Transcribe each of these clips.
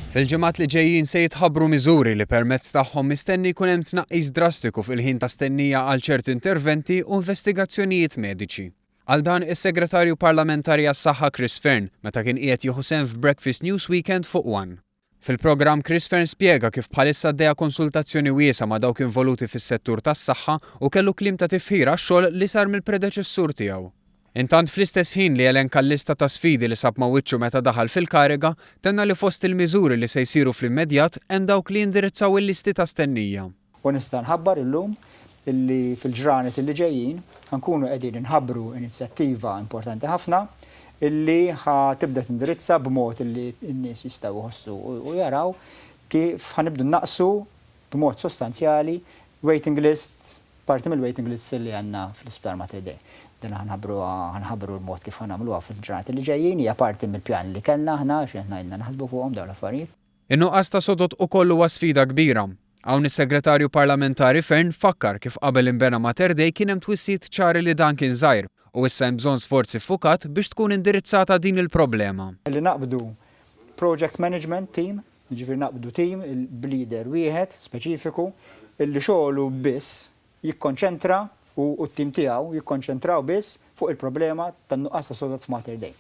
Fil-ġimgħat li ġejjin se jitħabbru miżuri li permezz tagħhom mistenni jkun hemm tnaqqis drastiku fil-ħin ta' stennija għal ċerti interventi u investigazzjonijiet mediċi. Qal dan is-Segretarju Parlamentari għas-Saħħa Chris Fearne meta kien qiegħed jieħu sehem f'Breakfast News Weekend fuq one. Fil-programm Chris Fearne spjega kif bħalissa għaddejja konsultazzjoni wiesgħa ma' dawk involuti fis-settur tas-saħħa u kellu kliem ta' tifħir għax-xogħol li sar mill-predeċessur tiegħu. Intant fl-istess ħin li elenka l-lista ta' sfidi li sab ma' wiċċu meta daħal fil-kariga, tenna li fost il-miżuri li se jsiru fl-immedjat hemm dawk li jindirizzaw il-listi ta' stennija. U nista' nħabbar illum illi fil-ġranet illi ġejjin ħa nkunu qegħdin inħabbru inizjattiva importanti ħafna illi ħa tibda tindirizza b'mod illi n-nies jistgħu jħossu u jaraw kif ħa nibdu nnaqqsu b'mod sostanzjali waiting lists, parti mill-waiting lists li għandna fl-Isptar Mater Dei. Din ħa nħabbruha, ħa nħabbru l-mod kif ħa nagħmluha fil-ġranet li ġejjin, hija parti mill-pjan li kellna aħna għax aħna ilna naħsbu fuqhom dawn l-affarijiet. In-nuqqas ta' sodod ukoll huwa sfida kbira. Hawn is-Segretarju Parlamentari Fearne fakkar kif qabel inbena Mater Dei kien hemm twissijiet ċari li dan kien żgħir u issa hemm bżonn sforz iffukat biex tkun indirizzata din il-problema. Li naqbdu project management team, jiġifieri naqbdu team b'leader wieħed speċifiku illi xogħlu biss jikkonċentra hu u t-tim tiegħu jikkonċentraw biss fuq il-problema tan-nuqqas ta' sodod f'Mater Dei.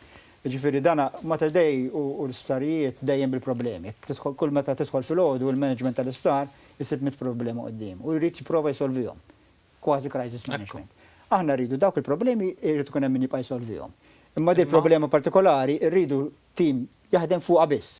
Jiġifieri dan Mater Dei u l-isptarijiet dejjem bil-problemi. Jekk tidħol kull meta tidħol filgħodu il-management tal-isptar isib mitt problema quddiemu u jrid jipprova jsolvihom. Kważi crisis management. Aħna rridu dawk il-problemi jrid ikun hemm min jibqa' jsolvihom. Imma din il-problema partikolari rridu tim jaħdem fuqha biss.